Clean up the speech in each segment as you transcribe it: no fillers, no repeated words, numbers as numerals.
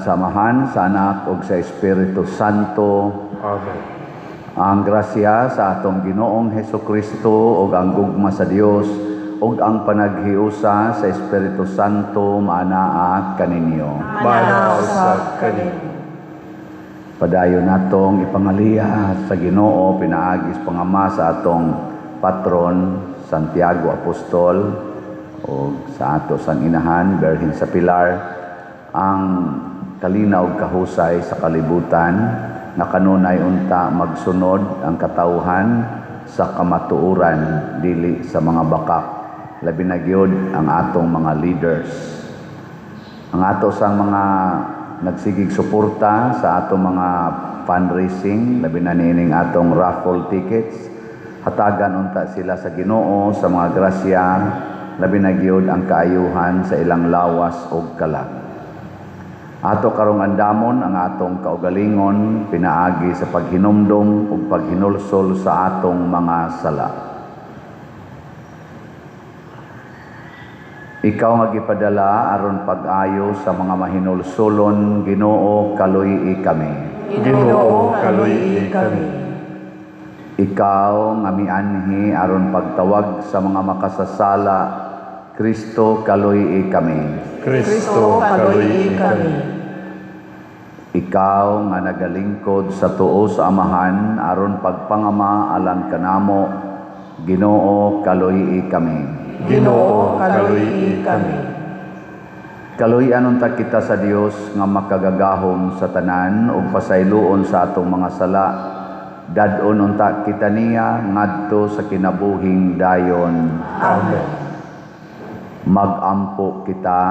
Sa ngalan sa Amahan, sa Anak ug sa Espiritu Santo. Amen. Ang grasya sa atong Ginoong Hesukristo ug ang gugma sa Dios ug ang panaghiusa sa Espiritu Santo maanaa kaninyo. Maanaa usab kaninyo. Padayon natong ipangaliya sa Ginoo pinaagi sa pangama sa atong patron Santiago Apostol ug sa ato sang inahan Birhen sa Pilar ang kalinaw ug kahusay sa kalibutan nga kanunay unta magsunod ang katawhan sa kamatuoran dili sa mga bakak, labi na gyud ang atong mga leaders, ang ato sang mga nagsigig suporta sa atong mga fundraising, labi na niining atong raffle tickets. Hatagan unta sila sa Ginoo sa mga grasya, labi na gyud ang kaayuhan sa ilang lawas ug kalag. Ato karong andamon ang atong kaugalingon pinaagi sa paghinumdom ug paghinulsol sa atong mga sala. Ikaw nga gipadala aron pag-ayo sa mga mahinulsolon, Ginoo, kaluy-i kami. Ginoo, kaluy-i kami. Ikaw nga mianhi aron pagtawag sa mga makasasala, Kristo, kaluy-i kami. Kristo, kaluy-i kami. Ikaw nga nagalingkod sa tuo sa Amahan aron pagpangama alang kanamo, Ginoo, kaluy-i kami. Ginoo, kaluy-i kami. Kaluy-an unta kita sa Dios nga makagagahom sa tanan ug pasayloon sa atong mga sala. Dad-on unta kita niya ngadto sa kinabuhing dayon. Amen. Magampo kita.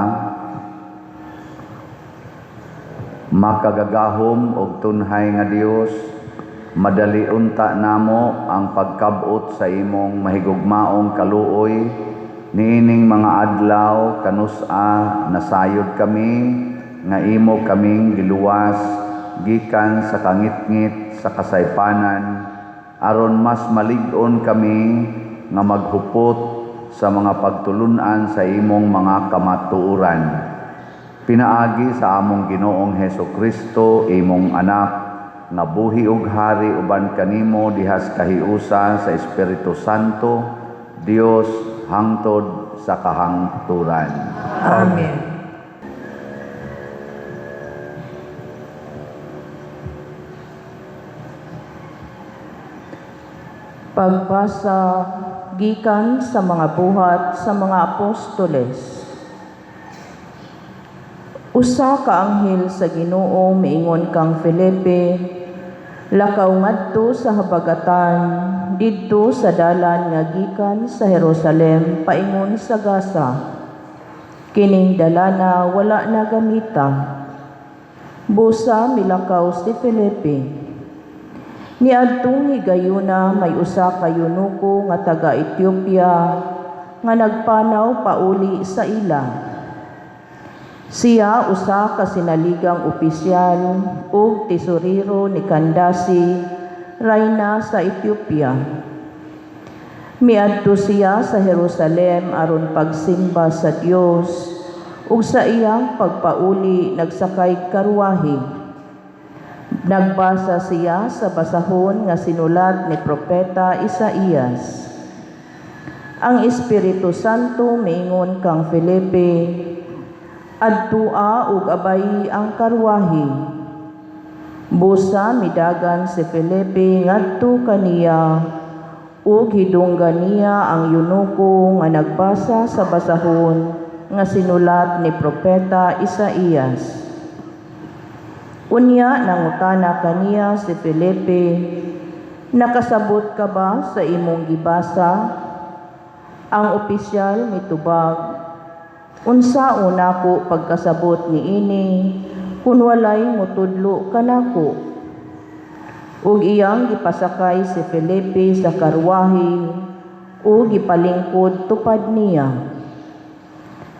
Makagagahom og tunhay nga Dios, madali unta namo ang pagkab-ot sa imong mahigugmaong kaluoy niining mga adlaw kanus-a nasayod kami nga imo kaming giluwas gikan sa kangitngit sa kasaypanan, aron mas malig-on kami nga maghupot sa mga pagtulun-an sa imong mga kamatuoran. Pinaagi sa among Ginoong Hesukristo, imong anak, nga buhi ug hari uban kanimo dihas kahiusa sa Espiritu Santo, Dios hangtod sa kahangturan. Amen. Pagbasa gikan sa mga buhat sa mga apostoles. Usa ka anghel sa Ginoo miingon kang Felipe, lakaw ngadto sa habagatan didto sa dalan nga gikan sa Jerusalem paingon sa Gaza. Kining dalana wala na gamita. Busa milakaw si Felipe. Niadtong higayuna may usa ka eunuko nga taga Ethiopia nga nagpanaw pauli sa ila. Siya usa ka sinaligang opisyal ug tesorero ni Kandasi, rayna sa Ethiopia. Miadto siya sa Jerusalem aron pagsimba sa Dios ug sa iyang pagpauli nagsakay karwahe. Nagbasa siya sa basahon nga sinulat ni Propeta Isaías. Ang Espiritu Santo miingon kang Felipe, adtua ug abay ang karwahe. Busa midagan si Felipe ngadto kaniya ug hidunggan niya ang eunuko nga nagbasa sa basahon nga sinulat ni Propeta Isaías. Unya nangutana kaniya si Felipe, nakasabot ka ba sa imong gibasa? Ang opisyal mitubag, unsaon nako pagkasabot niini kun walay motudlo kanako? Ug iyang gipasakay si Felipe sa karwahe ug gipalingkod tupad niya.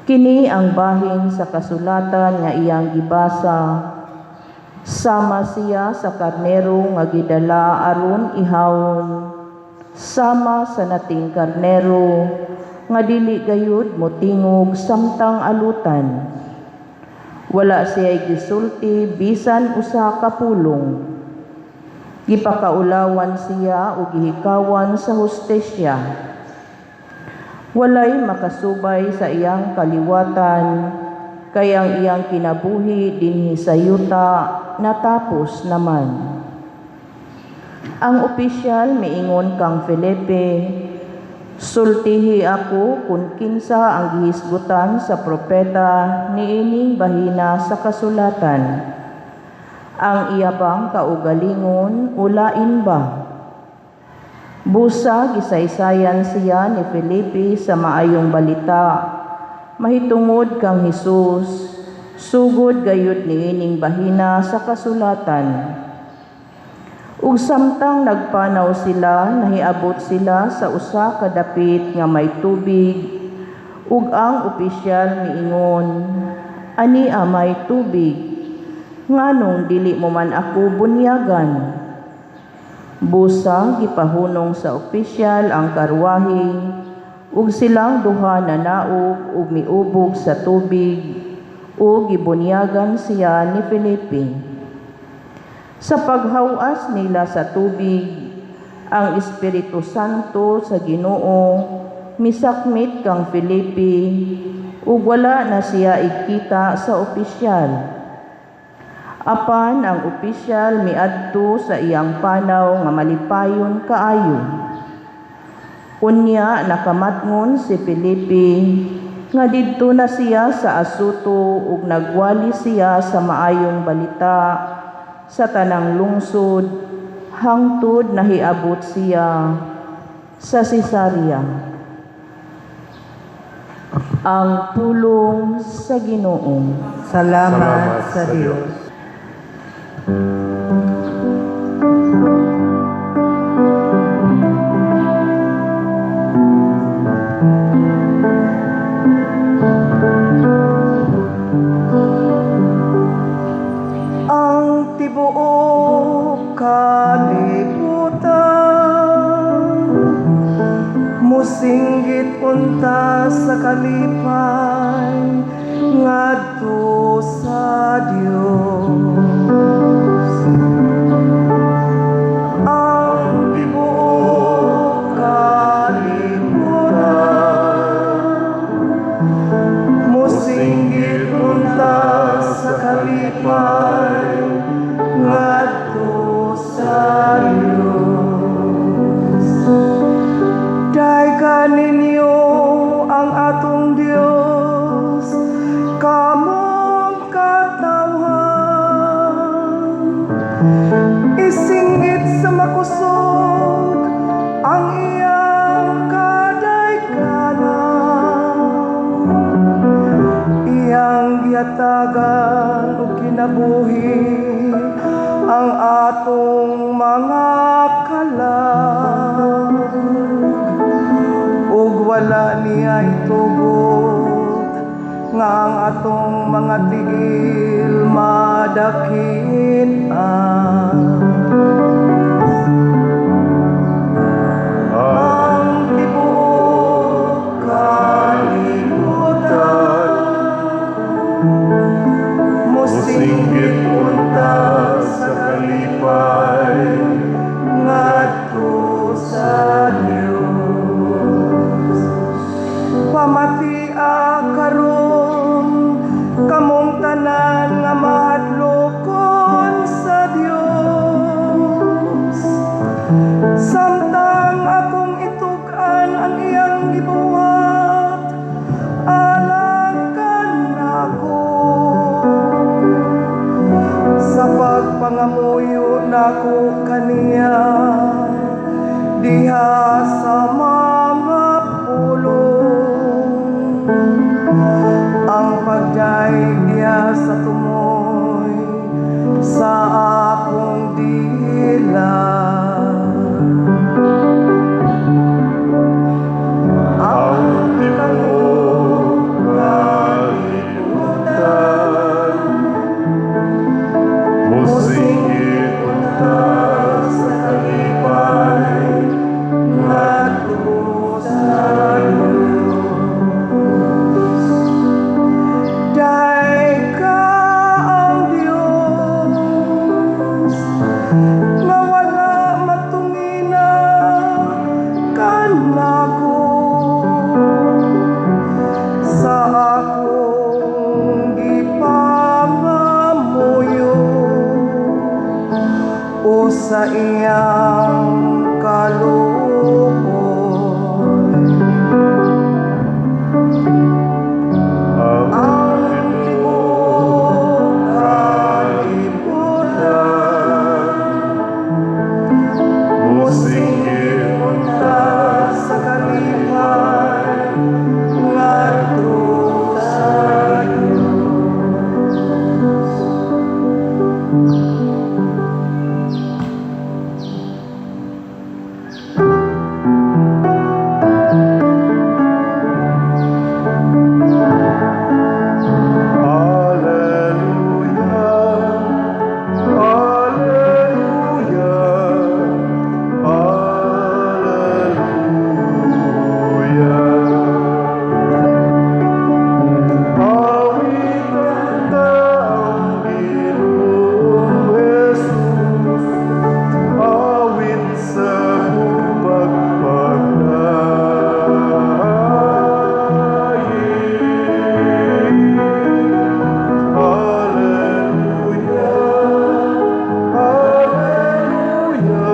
Kini ang bahin sa kasulatan nga iyang gibasa. Sama siya sa karnero nga gidala aron ihawon, sama sa nating karnero nga dili gayud motingog samtang alutan. Wala siya gisulti bisan usa ka pulong. Gipakaulawan siya ug gihikawan sa hustisya. Walay makasubay sa iyang kaliwatan, kay ang iyang kinabuhi dinhi sa yuta natapos naman. Ang opisyal miingon kang Felipe, "Sultihi ako kung kinsa ang gihisgutan sa propeta niining bahina sa kasulatan. Ang iya bang kaugalingon o lain ba?" Busa gisaysayan siya ni Felipe sa maayong balita mahitungod kang Hesus, sugod gayud niining bahina sa kasulatan. Ug samtang nagpanaw sila, nahiabot sila sa usa ka dapit nga may tubig, ug ang opisyal miingon, "Ania may tubig, nganong dili mo man ako bunyagan?" Busa gipahunong sa opisyal ang karwahe, ug silang duha nanaog ug miubog sa tubig, ug gibunyagan siya ni Felipe. Sa paghawas nila sa tubig, ang Espiritu Santo sa Ginoo misakmit kang Felipe ug wala na siya igkita sa opisyal. Apan ang opisyal miadto sa iyang panaw nga malipayon kaayo. Unya nakamatngon si Felipe nga didto na siya sa Azuto ug nagwali siya sa maayong balita sa tanang lungsod hangtod nahiabot siya sa Cesarea. Ang pulong sa Ginoo. Salamat sa Dios. Ang tibuok kalibutan musinggit unta sa kalipay ngadto sa Dios. Ang tibuok kalibutan musinggit unta sa kalipay ngadto sa Dios. Daygan ninyo ang atong Dios, kamong katawhan. Isinggit sa makusog ang iyang kadayganan. Iyang gihatagan og kinabuhi ang atong mga kalag ug wala niya itugot nga ang atong mga tiil madakit-an. Ang tibuok kalibutan musinggit unta sa kalipay ngadto sa Dios. Pamatia karon, kamong tanan nga mahadlokon sa Dios, samtang akong itug-an ang iyang gibuhat alang kanako. Sa pagpangamuyo nako kaniya diha sa mga pulong, ang pagdayeg niya sa tumoy sa akong dila. Ang tibuok kalibutan musinggit unta sa kalipay ngadto sa Dios. Daygan Sa iyang kaluoy. Ang Ang tibuok kalibutan Musinggit unta sa kalipay ngadto sa Dios. Alleluia, Alleluia, Alleluia. Awitan ta ang Ginoong Jesus, awit sa hubag pagdaig. Alleluia, Alleluia,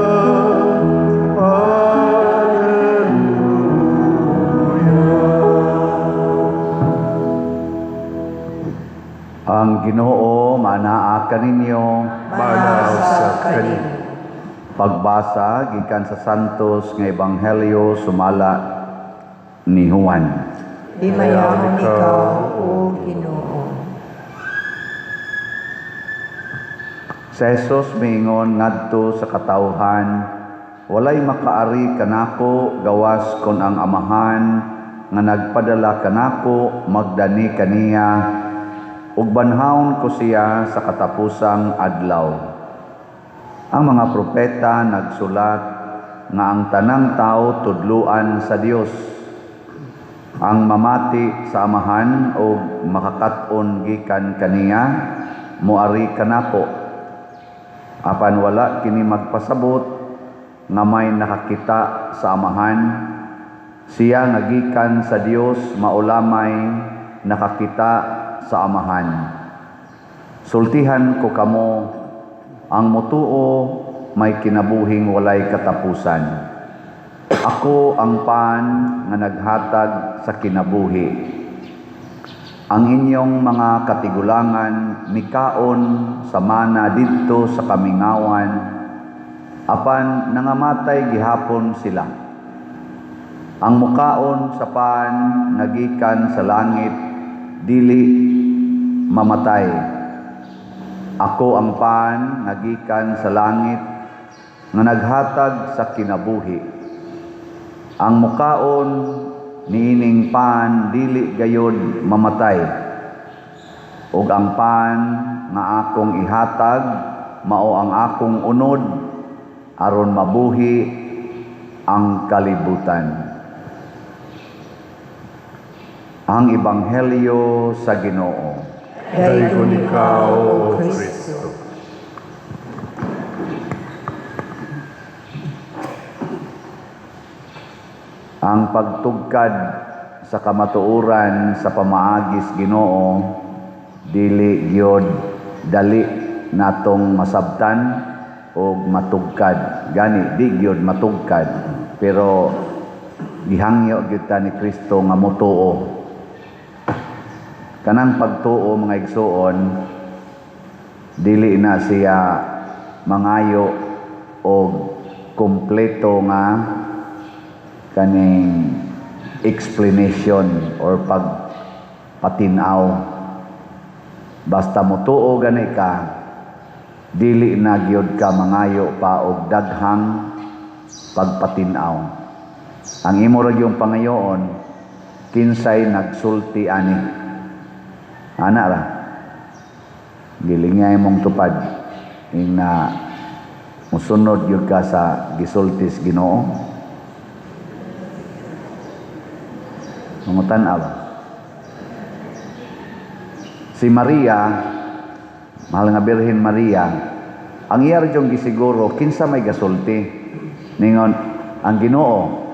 Alleluia. Ang Ginoo manaa kaninyo. Manaa usab kanimo. Pagbasa gikan sa Santos nga Ebanghelyo sumala ni Juan. Himayahon ikaw, O Ginoo. Si Jesus miingon ngadto sa katawhan, "Walay makaari kanako gawas kon ang Amahan nga nagpadala kanako magdani kaniya, ug banhawon ko siya sa katapusang adlaw. Ang mga propeta nagsulat nga ang tanang tao tudluan sa Dios. Ang mamati sa Amahan og makakat-on gikan kaniya moari kanako. Apan wala kini magpasabot nga may nakakita sa Amahan. Siya nga gikan sa Dios mao lamay nakakita sa Amahan. Sultihan ko kamo, ang mutuo may kinabuhing walay katapusan. Ako ang pan nga naghatag sa kinabuhi. Ang inyong mga katigulangan mikaon sa mana didto sa kamingawan, apan nangamatay gihapon sila. Ang mukaon sa pan nga gikan sa langit dili mamatay. Ako ang pan nga gikan sa langit nga naghatag sa kinabuhi. Ang mukaon niining pan dili gayod mamatay. Ug ang pan nga akong ihatag mao ang akong unod aron mabuhi ang kalibutan. Ang Ebanghelyo sa Ginoo. Daygon ikaw, O Kristo. Ang pagtugkad sa kamatuoran sa pamaagis Ginoo dili gyud dali natong masabtan og matugkad. Gani di gyud matugkad, pero gihangyo gyud ta ni Kristo nga motuo. Kanang pagtuo, mga igsuon, dili na siya mangayo og kompleto nga kaning explanation or pagpatinaw. Basta motuo gani ka, dili na gyud ka mangayo pa og daghang pagpatinaw. Ang imo ra gyud pangayoon, kinsay nagsulti ani. Ana ra. Gilingay mong tupad ing na musunod gyud ka sa gisultis Ginoo. Mangutan-aw ba? Si Maria, mahal nga Birhen Maria, ang iya ra yung gisiguro kinsa may gasulti. Ningon ang Ginoo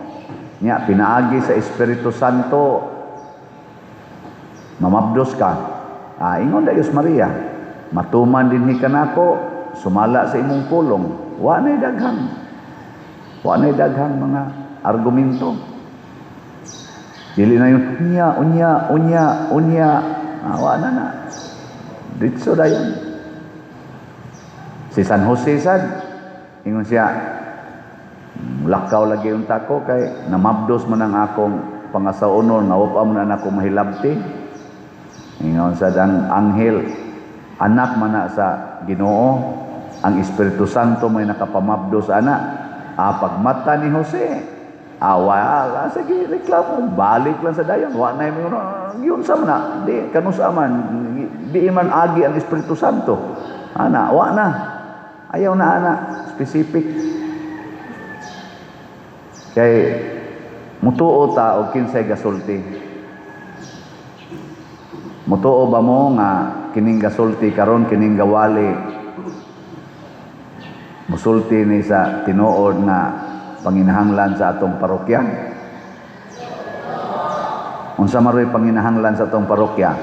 nya pinaagi sa Espiritu Santo, mamabdos ka. Ingon dayos Maria, matuman dinhi kanako sumala sa imong pulong. Wa na'y daghang mga argumento. Dili na yun, unya, unya, unya, unya. Ah, wa na na. Ditso dayon. Si San Jose sad, ingon siya, "Lakaw lagi unta ko kay namabdos man ang akong pangasaonon nga wa pa man na ako mahilabti." Ingon sad ang anghel, "Anak man na sa Ginoo, ang Espiritu Santo may nakapamabdos ana." Ah, pagmata ni Jose, ah, wala, sige, reklamo, balik lang sa dayon, wa na yung, yun sa man na, di, kanusa man, di man agi ang Espiritu Santo. Ana, wa na. Ayaw na ana, specific. Kay mutuo ta og kinsay gasulti. Mutuo ba mo nga kining gasulti karon, kining gawali, musulti ni sa tinuod nga panginahanglan sa atong parokya? Unsa maroy panginahanglan sa atong parokya?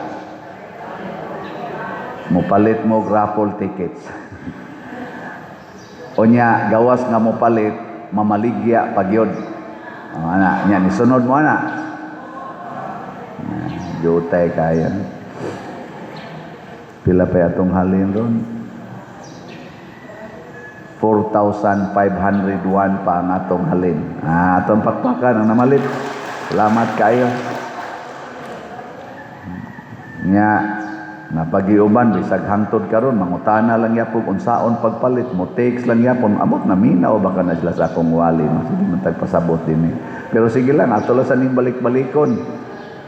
Mupalit mo og raffle tickets. Unya gawas nga mopalit, mamaligya pagyod. Oh, ana, nya ni sunod mo ana. Jutay kaya. Pila pa atong halin ron? 4,501 pa ang atong halin. Ah, atong pakpakan ang namalit. Salamat kayo. Nya napagiuban bisag hangtod karon mangutana lang yapon unsaon pagpalit mo, text lang yapon, amot na minaw baka na sila sa akong wali, no? Sige man tagpasabot din eh. Pero sige lang, ato lang sa ning balik-balikon.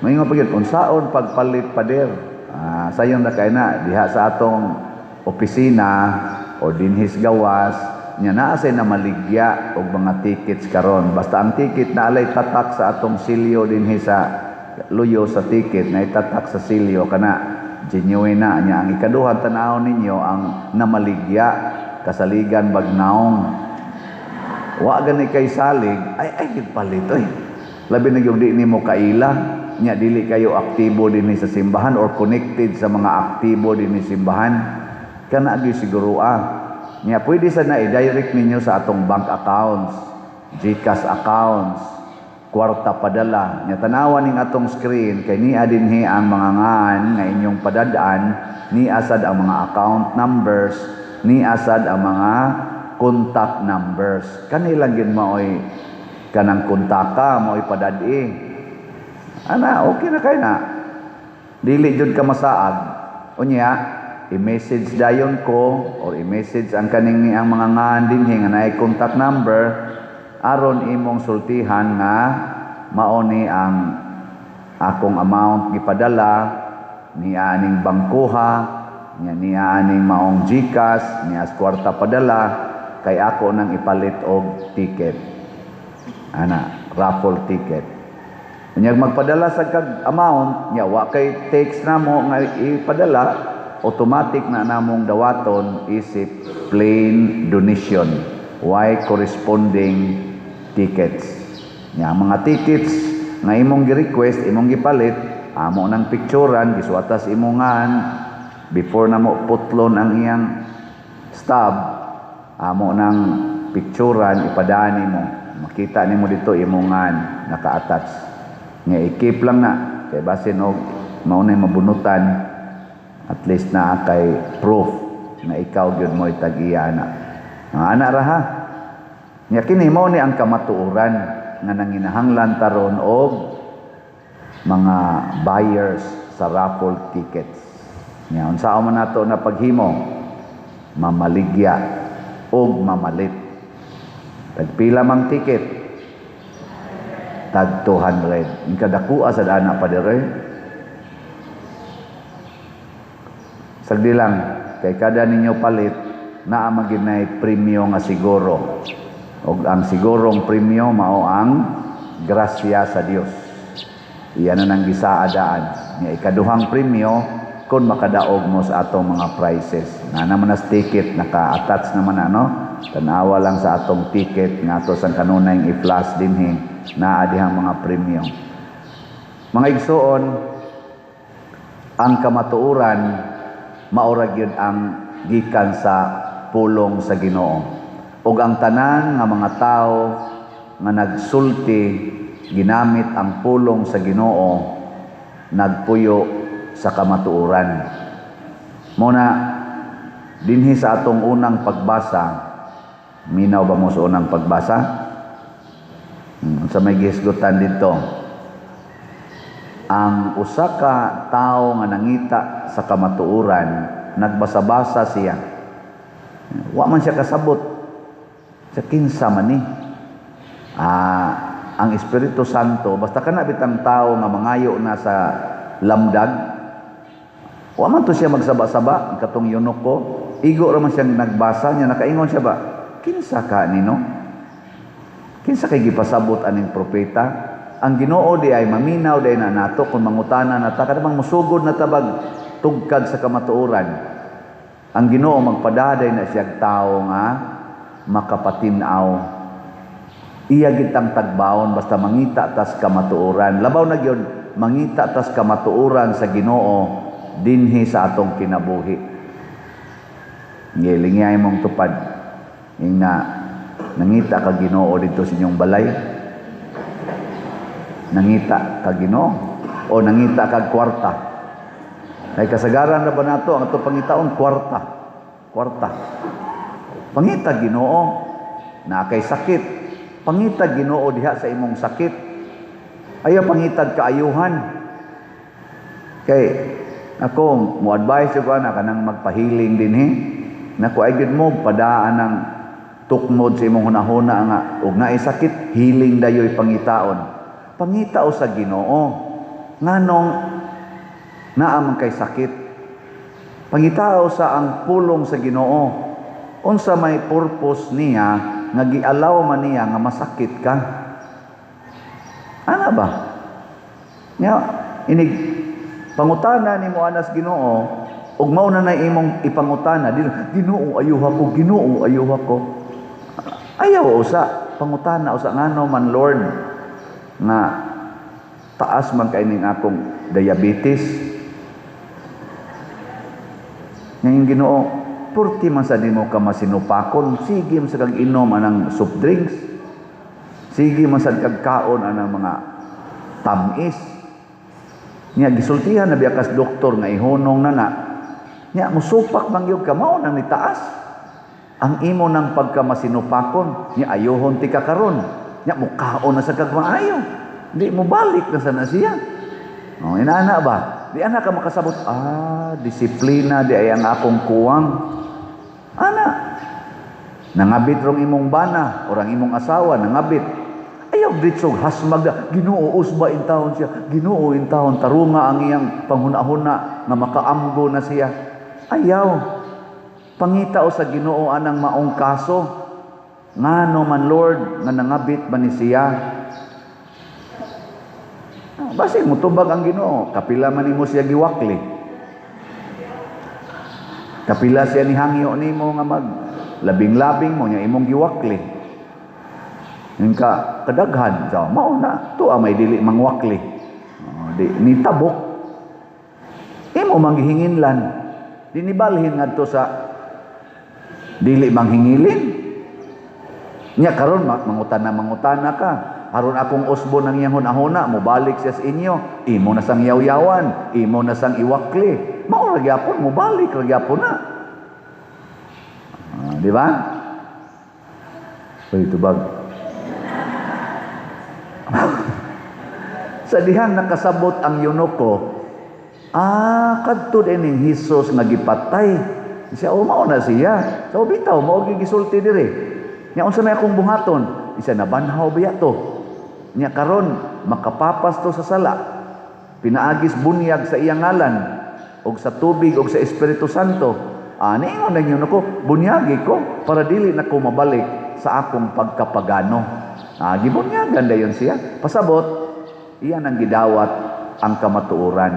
Maingon pa gyud, "Unsaon pagpalit, pader?" Ah, sayon na kay na diha sa atong opisina o dinhis gawas nya naa say na maligya og mga tickets karon, basta ang ticket na alay tatak sa atong silyo dinhi sa luyo sa ticket, na itatak sa silyo, kana genuine na niya. Ang ikaduha, tan-awon ninyo ang namaligya, kasaligan bagnaong wa gani kay salig, ay ay palit oy, labi na yung di nimo kaila nya, dili kayo aktibo dinhi sa simbahan or connected sa mga aktibo dinhi simbahan, kana gyud siguro ah. Nya pwede sa na i-direct ninyo sa atong bank accounts, GCash accounts, kwarta padala. Nya tanawan ning atong screen kay niya dinhi ang mga ngan nga inyong padad-an, ni asad ang mga account numbers, ni asad ang mga contact numbers. Kanilang gid maoy kanang kontaka, maoy padad-i. Ana, okay na kay na. Dili jud ka masaag. Unya, i-message dayon ko or i-message ang kaning ni ang mga ngan dinhi nga naay contact number aron imong sultihan nga mao ni ang akong amount gipadala ni aning bangkuha niya, niya aning maong GCash niya, kwarta padala kay ako nang ipalit og ticket ana, raffle ticket. Unyag magpadala sa kag amount nya wa kay text namo nga ipadala, automatic na namong dawaton isip plain donation, why corresponding tickets. Nya ang mga tickets nga imong gi-request, imong gipalit, amo nang picturean, gisuatas imongan before namo putlon ang iyang stub, amo nang picturean, ipadani mo. Makita nimo dito imongan naka-attach. Nga i-keep lang na kay basin og mao na mabunutan, at least naa kay proof na ikaw gyud mo'y tag-iya na. Mga ana ra ha. Nya kini mao ni ang kamatuoran nga nanginahanglan taron og mga buyers sa raffle tickets. Nya unsa man nato na paghimo, mamaligya og mamalit. Tagpila mang ticket? Tag 200. Ang kadakua sa dana pa dire. Sagdi lang kay kada ninyo palit naa maginay premyo nga siguro. Og ang sigurong premyo mao ang grasya sa Dios. Iyan na nang gisaadaan. Nga ikaduhang premyo kung makadaog mo sa atong mga prizes. Na naman nas ticket, naka-attach naman na, no? Tanawa lang sa atong ticket nga ato sang kanunay i-flash dinhi, naa dihang mga premyo. Mga igsuon, ang kamatuoran maura gyud ang gikan sa pulong sa Ginoo. Ug ang tanan nga mga tawo nga nagsulti ginamit ang pulong sa Ginoo nagpuyo sa kamatuoran. Muna dinhi sa atong unang pagbasa, minaw ba mo sa unang pagbasa? Sa may gihisgutan dito, ang usa ka tawo nga nangita sa kamatuoran, nagbasa-basa siya. Wa man siya kasabot sa kinsa man ni. Ang Espiritu Santo, basta kana bitang tawo nga mangayo na sa lamdag, wa man to siya magsaba-saba katong eunuko, igo ra man siyang nagbasa niya, nakaingon siya ba, kinsa ka nino? Kinsa kay gipasabot aning propeta? Ang Ginoo di ay maminaw di ay na nato kung mangutana na ta, kada bang musugod na tabag tugkad sa kamatuoran. Ang Ginoo magpadaday na siyag tawo nga makapatin-aw. Iya gitang tagbaon basta mangita tas kamatuoran. Labaw na gyud mangita tas kamatuoran sa Ginoo dinhi sa atong kinabuhi. Ngilingyay mong tupad ing na nangita ka Ginoo didto sa inyong balay. Nangita ka Ginoo o nangita kag kwarta. Kay kasagaran na ba nato ang ato pangitaon kwarta. Kwarta. Pangita Ginoo na kay sakit. Pangita Ginoo diha sa imong sakit. Ayaw pangitag kaayuhan. Kay ako mo advise ko ana kanang magpahiling dinhi. Nako ay gid mo padaan ang tukmod sa imong hunahuna nga og naay sakit, healing dayoy pangitaon. Pangitao sa Ginoo nganong naa man kay sakit. Pangitao sa ang pulong sa Ginoo, unsa may purpose niya nga gialaw man niya nga masakit ka. Ana ba? Nya inig pangutana nimo anas Ginoo ug mao na na imong ipangutana, Ginoo ayuha ko, Ginoo ayuha ko. Ayaw usa pangutana usa, ngano man Lord nga taas man kay ning akong diabetes. Ngayon Ginoo, purti man sa nimo ka masinupakon, sige man sa kag inom anang soft drinks, sige man sa kag kaon anang mga tamis. Nya gisultihan na biya kas doktor nga ihunong na na. Nya musupak man gyud ka, mao nang nitaas ang imo nang pagkamasinupakon. Nya ayuhon ti ka karon. Nya mukaon na sa kag maayo. Di mo balik na sa na siya. Oh, inaana ba? Di ana ka makasabot, disiplina di ay ang akong kuwang. Ana, nangabit rong imong bana, orang imong asawa, nangabit. Ayaw ditsog hasmag, Ginoo usba in taon siya, Ginoo in taon, tarunga ang iyang panghuna-huna nga makaamgo na siya. Ayaw, pangita o sa Ginoo anang maong kaso. Ngano man Lord, nga nangabit man ni siya. Basig mutubag ang Ginoo, kapila man nimo siya giwakli. Kapila siya ni hangyo nimo nga mag labing-labing mo nya imong giwakli. Yung ka kadaghan sa mao na tuwa may dili mangwakli. Oh, di ni tabok. Imo manghihinginlan. Di ni balhin ngadto sa dili manghingilin. Nya karon mangutana ka. Aron akong usbo nang iyang hunahuna, mobalik siya sa inyo. Imo na sang yaw-yawan, imo na sang iwakli. Mao ra gyapon, mobalik ra gyapon na. Di ba? Uy, tubag. Sa dihang nakasabot ang eunuko, kadto din ning Hesus nga gipatay. Siya, oh, mao na siya. So bitaw, mao gyud gisulti diri. Nya unsa may akong buhaton? Isa nabanhaw biya to. Nya karon makapapas to sa sala. Pinaagis bunyag sa iyang ngalan og sa tubig og sa Espiritu Santo. Niingon na eunuko, bunyagi ko para dili na ko mabalik sa akong pagkapagano. Gibunyagan dayon siya. Pasabot, iyan ang gidawat ang kamatuoran.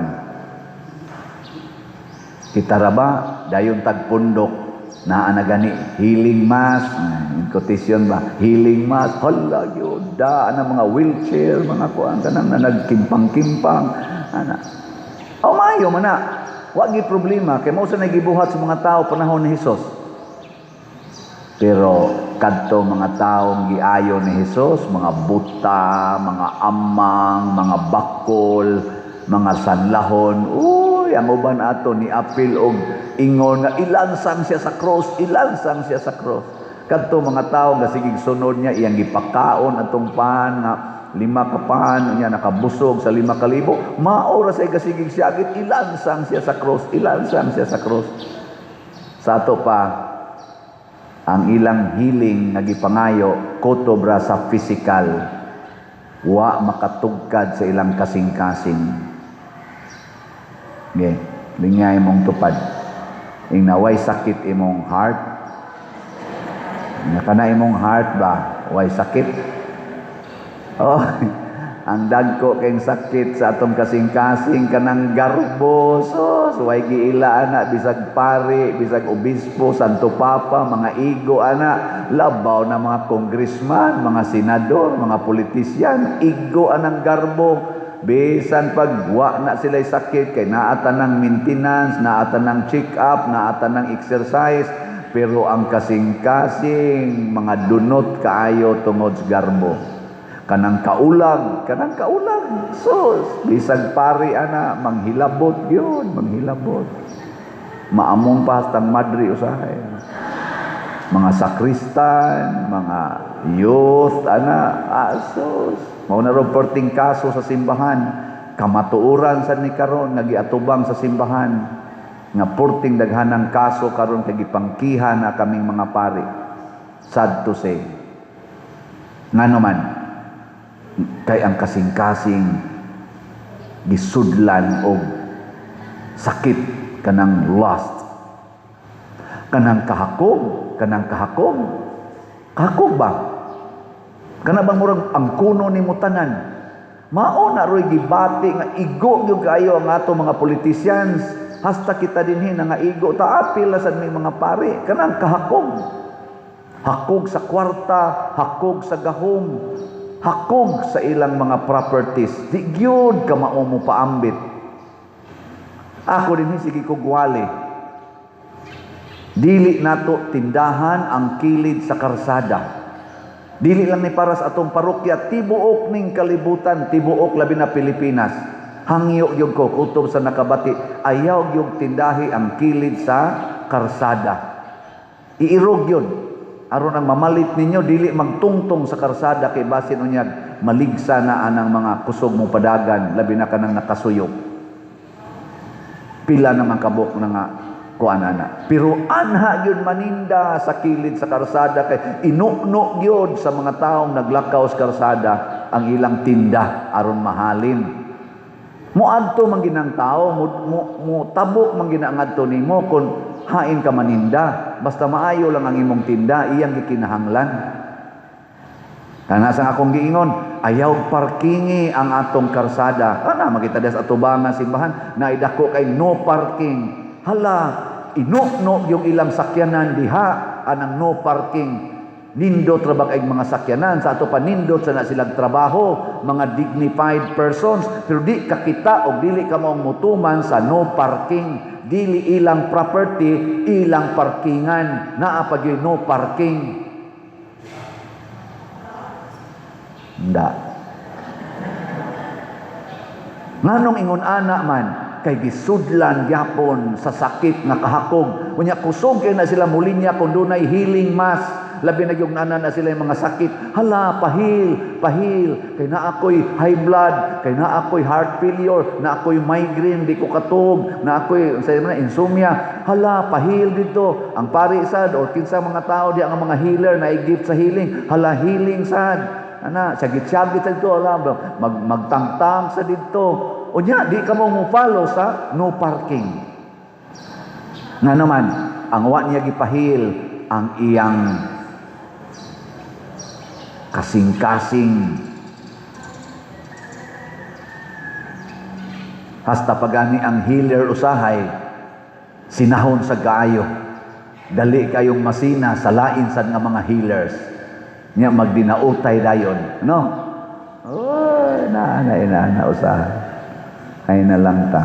Kita ra ba dayon tagpundok naa na gani healing mass, in quotation ba, healing mass, hala gyud da ana mga wheelchair, mga kuan kanang na nagkimpang-kimpang ana. O maayo man na, wa gyud problema kay mao sa nagibuhat sa mga tao panahon ni Hesus. Pero kadto mga taong giayo ni Hesus, mga buta, mga amang, mga bakol, mga sanlahon. Uy, ang uban ato ni apil og ingon nga ilansang siya sa cross, ilansang siya sa cross. Kadto mga tawo nga sigig sunod niya, iyang gipakaon atong pan nga 5 ka pan, niya nakabusog sa 5,000. Mao ra say gasigig siyagit, ilansang siya sa cross, ilansang siya sa cross. Sa ato pa, ang ilang healing nga gipangayo kutob ra sa physical, wa makatugkad sa ilang kasing-kasing. Okay, lingay mong tupad. Ing naway sakit imong heart, nga kana imong heart ba, way sakit? Oh, ang dagko kayong sakit sa atong kasing-kasing kanang garbo, sus, way giila ana, bisag pari, bisag obispo, Santo Papa, mga igo ana, labaw na mga congressman, mga senador, mga politisyan, igo anang garbo. Bisan pag wa na sila'y sakit, kay naata ng maintenance, naata ng check-up, naata ng exercise, pero ang kasing-kasing mga dunot kaayo tungod sa garbo. Kanang kaulag, kanang kaulag, sus, bisag pari ana, manghilabot yun, manghilabot. Maamong pa hastang madri usahay. Mga sakristan, mga youth, ana, asos. Mao na ron perting kaso sa simbahan, kamatuoran sad ni karon nga giatubang sa simbahan, nga porting daghanang kaso karon kay gipangkiha na kaming mga pari. Sad to say. Ngano man, kay ang kasing-kasing gisudlan og sakit kanang lust, kanang kahakog, kanang kahakog, kahakog ba? Kana bang murag ang kuno nimo tanan? Mao na roy gibati nga igo gyud kaayo ang ato mga politicians, hasta kita dinhi na nga igo ta, apil na sad may mga pari kanang kahakog. Hakog sa kwarta, hakog sa gahom, hakog sa ilang mga properties. Di gyud ka mao mo paambit. Ako dinhi sige ko gwali. Dili nato tindahan ang kilid sa karsada. Dili lang ni para sa atong parokya, tibuok ning kalibutan, tibuok labi na Pilipinas. Hangyo gyud ko kutob sa nakabati, ayaw gyud tindahi ang kilid sa karsada. Iirog gyud. Aron ang mamalit ninyo, dili magtungtong sa karsada kay basin unyag maligsa na anang mga kusog mo padagan, labi na kanang nakasuyop. Pila naman kabok na nga kuan ana. Pero anha gyud maninda sa kilid sa karsada kay inukno gyud sa mga taong naglakaw sa karsada ang ilang tinda aron mahalin. Moadto man ginang tao, mo tabok man gina ngadto nimo kun hain ka maninda, basta maayo lang ang imong tinda, iyang gikinahanglan. Kana sa akong giingon, ayaw parkingi ang atong karsada. Kana makita des atubangan simbahan, naidako kay no parking. Hala, inukno yung ilang sakyanan diha anang no parking. Nindot ra ba kay mga sakyanan sa ato pa, nindot sa na silang trabaho, mga dignified persons, pero di kakita og dili ka maong mutuman sa no parking. Dili ilang property, ilang parkingan, naa pa gyud no parking. Nda. Nganong ingon ana man, kay gisudlan gyapon sa sakit nga kahakog. Unya kusog kay na sila mulinya kung dunay healing mass. Labi na yung nana na sila yung mga sakit. Hala, pahil, pahil. Kay na ako'y high blood, kay na ako'y heart failure, na ako'y migraine, di ko katog, na ako'y, sa mga insomnia. Hala, pahil dito. Ang pari sad, or kinsa mga tao di ang mga healer na i-gift sa healing. Hala, healing sad. Ana, syagit-syagit sa dito, hala, magtangtang sa dito. Unya, di ka mo mo-follow sa no parking. Nga naman, ang wa niya gipahil ang iyang kasing-kasing. Hasta pagani ang healer usahay, sinahon sa gaayo. Dali kayong masina sa lain sad nga mga healers. Nya magdinautay dayon, no? Oy, na na ina na usahay. Ay na lang ta.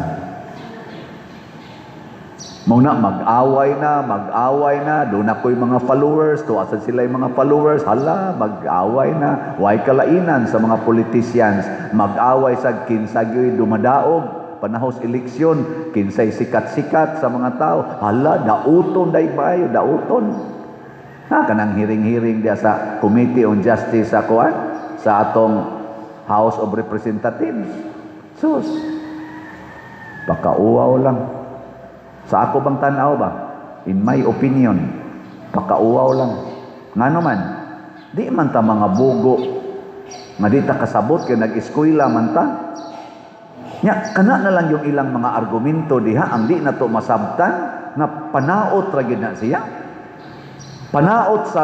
Mao na mag-away na, mag-away na, duna ko'y mga followers, tuwa sad sila yung mga followers, hala, mag-away na, way kalainan sa mga politicians, mag-away sa kinsa gyoy dumadaog, panahos eleksyon, kinsay sikat-sikat sa mga tao, hala, dauton day bayo, dauton. Ha, kanang hearing-hearing diya sa Committee on Justice sa kuan, sa atong House of Representatives. Sus, pakauwaw lang. Sa ako bang tanaw ba? In my opinion, pakauwaw lang. Ngano man, di man ta mga bugo nga di ta kasabot kay nag-eskwela man ta. Nya, kana na lang yung ilang mga argumento diha ang di na to masabtan nga panaot ra gyud na siya. Panaot sa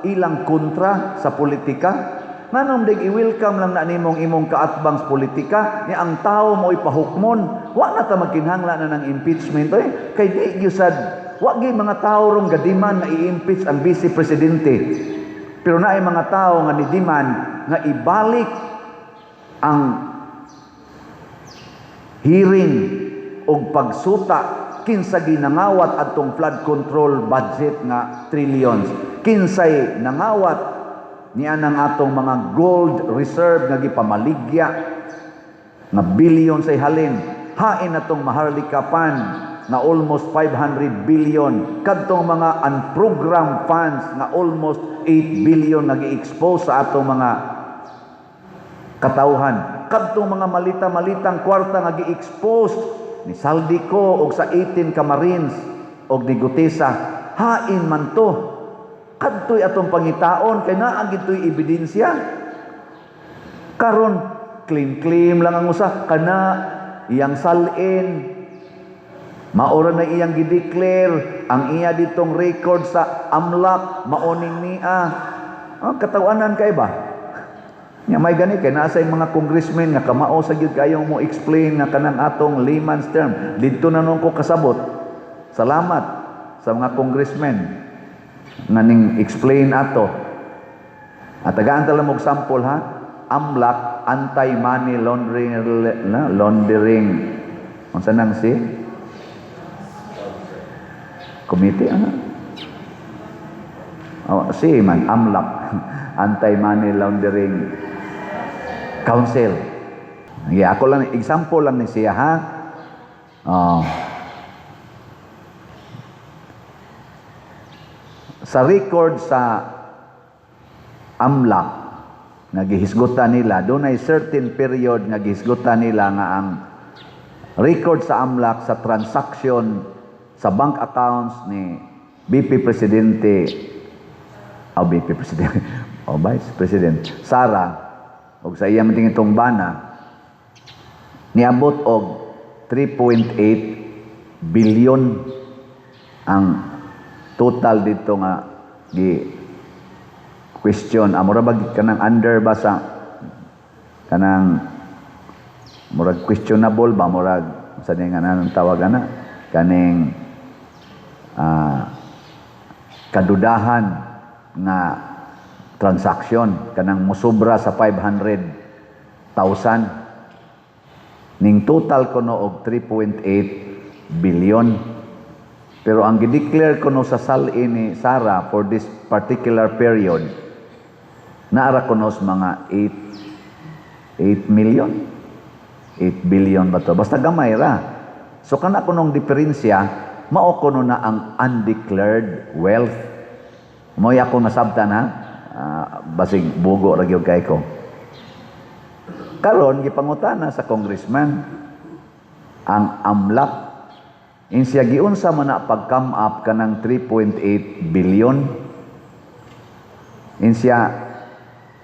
ilang kontra sa politika. Nganong dig i-welcome lang na nimong imong kaatbang sa politika ni ang tao mo ipahukmon, wa na ta magkinahanglan na ng impeachment oy, kay di gyud sad, wa gyud mga tao rong gadiman na i-impeach ang vice presidente, pero naay mga tao nga ni-demand nga ibalik ang hearing og pagsuta kinsa ginangawat adtong flood control budget nga trillions, kinsay nangawat niya ng atong mga gold reserve nga gipamaligya nga billion say halin, hain atong Maharlika Fund nga almost 500 billion, kadtong mga unprogrammed funds nga almost 8 billion nga gi-expose sa atong mga katawhan, kadtong mga malita-malitang kwarta nga gi-expose ni Zaldy Co og sa 18 ka Marines og ni Guteza, hain man to. Kadto'y atong pangitaon kay naa gito'y ebidensya. Karon claim-claim lang ang usa kana iyang salin, maura na iyang gideclare ang iya ditong record sa AMLC, mao ning niya. Ah, katawanan kay ba? Nya may gani kay naa say mga congressmen nga kamao sa gyud kayong mo explain nga kanang atong layman's term. Didto na nun ko kasabot. Salamat sa mga congressmen nga ning explain ato. At tagaan ta lang og sample ha. AMLC, anti-money laundering na laundering unsa nang si committee ano? Oh, si man AMLC, Anti-Money Laundering Council. Yeah, ako lang example lang ni siya ha. Oh. Sa record sa AMLC nga gihisgutan nila, dunay certain period nga gihisgutan nila nga ang record sa AMLC sa transaction sa bank accounts ni BP Presidente o BP President o Vice President Sara og sa iyang itong bana niabot og 3.8 billion ang total dito nga gi question. Mura ba kanang under ba sa kanang murag questionable ba, murag sa nga anong tawag ana kaning kadudahan nga transaction, kanang musobra sa 500,000, ning total kuno og 3.8 billion, pero ang gideclare kuno sa salin ni Sara for this particular period naara kuno sa mga 8 million, 8 billion ba to, basta gamay ra. So kana kunong diferensya, mao kuno na ang undeclared wealth. Mo'y ako nasabtan ha. Basig bugo ra gyud kay ko. Karon gipangutana sa congressman ang AMLC, insiya giunsa man na pag-come up kanang 3.8 billion. Insiya,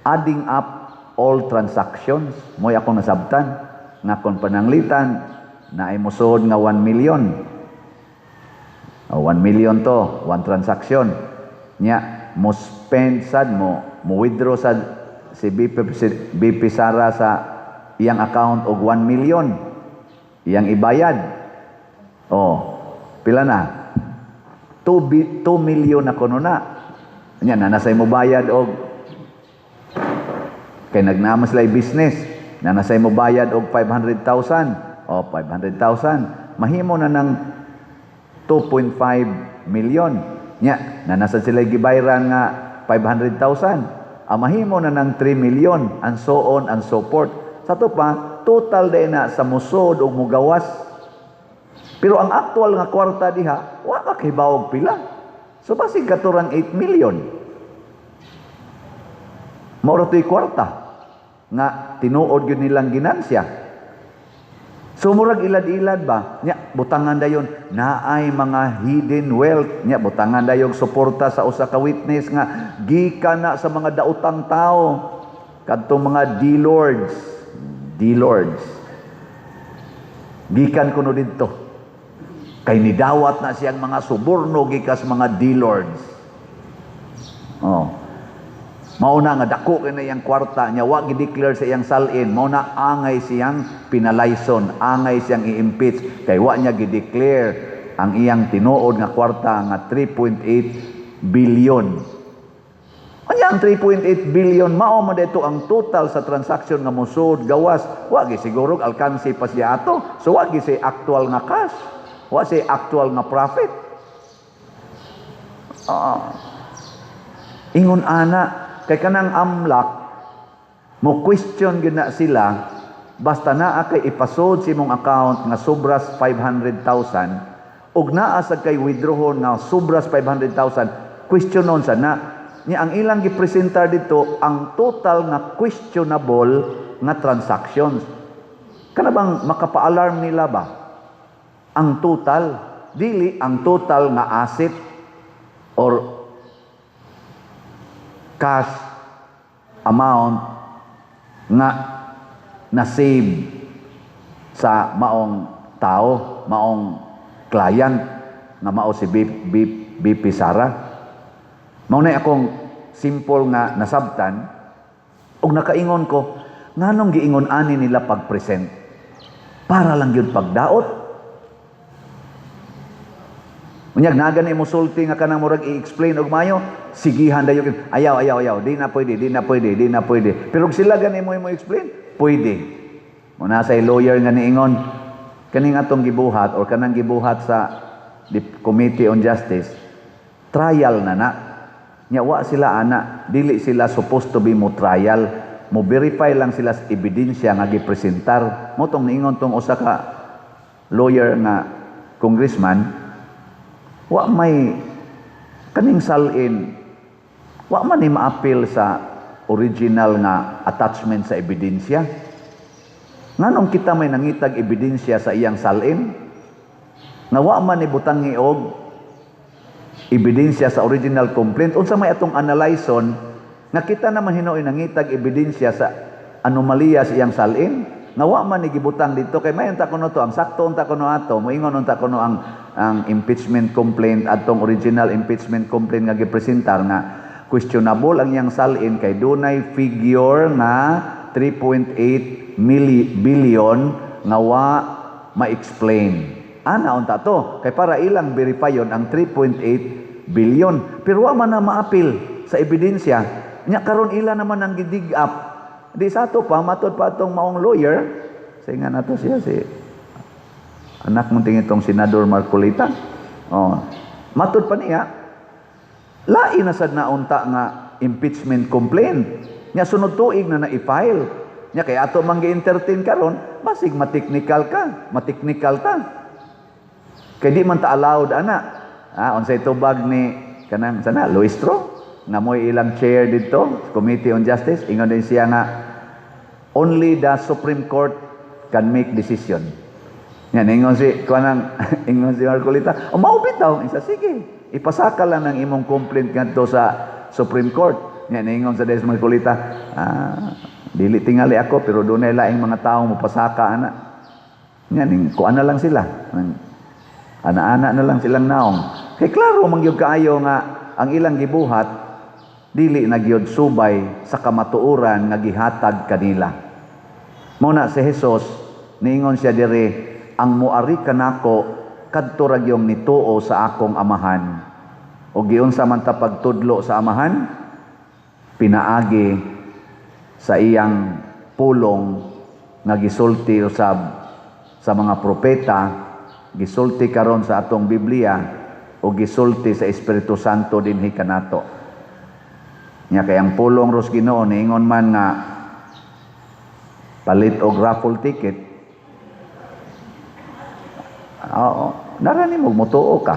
adding up all transactions. Mo'y ako nasabtan nga kon pananglitan na ay mosuod nga 1 million. O, 1 million to, one transaction. Nya mo spend sad mo, mo withdraw sad si BP Sara sa iyang account og 1 million. Iyang ibayad. Oh, pila na? 2 million na kuno na. Nya na nasay mo bayad og kay nagnama sila business. Na nasay mo bayad og 500,000. O 500,000. Mahimo na ng 2.5 million. Nya, nanasa sila gibayran nga 500,000. Ang mahimo na ng 3 million, and so on and so forth. Sa ato pa, total din na sa musod o mugawas. Pero ang actual nga kwarta diha, wa ka kahibawog pila. So basig katurang 8 million. Mao ra to'y kwarta nga tinuod gyud nilang ginansya. So murag ilad-ilad ba? Nya butangan dayon naay mga hidden wealth. Nya butangan dayon suporta sa usa ka witness nga gikan na sa mga daotang tao, kadtong mga D-lords, D-lords. Gikan kuno didto. Kay nidawat na siyang mga suborno gikas mga D-lords. Oh. Mao na nga dako kay na iyang kwarta niya, wa gi-declare sa iyang salin, mao na angay siyang pinalayson, angay siyang i-impeach kay wa niya gi-declare ang iyang tinuod nga kwarta nga 3.8 billion. Unya ang 3.8 billion mao man dito ang total sa transaction nga mosud gawas, wa gi siguro alkansi pa siya ato. So wa gi say actual nga cash, wa say actual nga profit. Ah. Ingon ana kay kanang AMLC mo question gyud na sila basta naa kay ipasod sa imong account nga sobras 500,000 ug naa sa kay withdrawon nga sobras 500,000, questionon sa na niya. Ang ilang gipresentar dito, ang total nga questionable nga transactions, kana bang makapa-alarm nila ba ang total, dili ang total nga asset or cash amount nga na-save sa maong tao, maong client nga mao si BP Sara. Mao na akong simple nga nasabtan ug nakaingon ko, nganong giingon ani nila pag-present? Para lang gyud pagdaot. Unyag naa gani mo sulti nga kanang murag i-explain og mayo, sigihan dayon, "Ayaw, ayaw, ayaw, di na pwede, di na pwede, di na pwede." Pero kung sila gani mo explain, pwede. Mo na sa lawyer nga niingon, kaning atong gibuhat or kanang gibuhat sa the Committee on Justice, trial na na. Nya wa sila ana, dili sila supposed to be mo trial, mo verify lang sila sa ebidensya nga gipresentar. Mo tong niingon tong usa ka lawyer nga congressman, wa may kaning salin, wa man ni maapil sa original nga attachment sa ebidensya. Nganong kita may nangitag ebidensya sa iyang salin nga wa man ni butangi og ebidensya sa original complaint? Unsa may atong analyson nga kita naman hinuoy nangitag ebidensya sa anomalya sa iyang salin nga wa man ni gibutang dito? Kay may unta kuno to, ang sakto unta kuno ato, moingon unta kuno ang impeachment complaint, atong original impeachment complaint nga gipresentar, nga questionable ang iyang salin kay dunay figure nga 3.8 billion nga wa ma-explain. Ana unta to kay para ilang verifyon ang 3.8 billion, pero wa man na maapil sa ebidensya. Nya karon ila naman ang gidig up. Di sa ato pa, matod pa atong maong lawyer sa nga nato siya, si anak mong tingin itong Senador Marcoleta. Oh, matod pa niya, lain na sad na unta nga impeachment complaint. Nya sunod tuig na na-file. Nya kay ato man gi-entertain karon, basig ma-technical ka, ma-technical ta. Kay di man ta allowed ana. Ah, unsay tubag ni kanang sana Luistro nga mo'y ilang chair dito, Committee on Justice, ingon din siya nga only the Supreme Court can make decision. Yan, ingon si kanang ingon si Marcoleta, "O mao bitaw," isa, "Sige, ipasaka lang ng imong complaint ngadto sa Supreme Court." Yan, ingon sa Des Marcoleta, "Ah, dili tingali ako, pero dunay laing mga tawo mopasaka ana." Yan, ing kuan na lang sila. Ana-ana na lang silang naong. Kay klaro man gyud kaayo nga ang ilang gibuhat dili na gyud subay sa kamatuoran nga gihatag kanila. Mao na si Jesus niingon siya diri, "Ang muari kanako kadto ra gyung nituo sa akong Amahan." O giunsa man ta pagtudlo sa Amahan? Pinaagi sa iyang pulong nga gisulti usab sa mga propeta. Gisulti karon sa atong Biblia o gisulti sa Espiritu Santo dinhi kanato. Nya kay ang pulong ros Ginoo niingon man nga palit og raffle ticket. Oo, narani mo mutuo ka.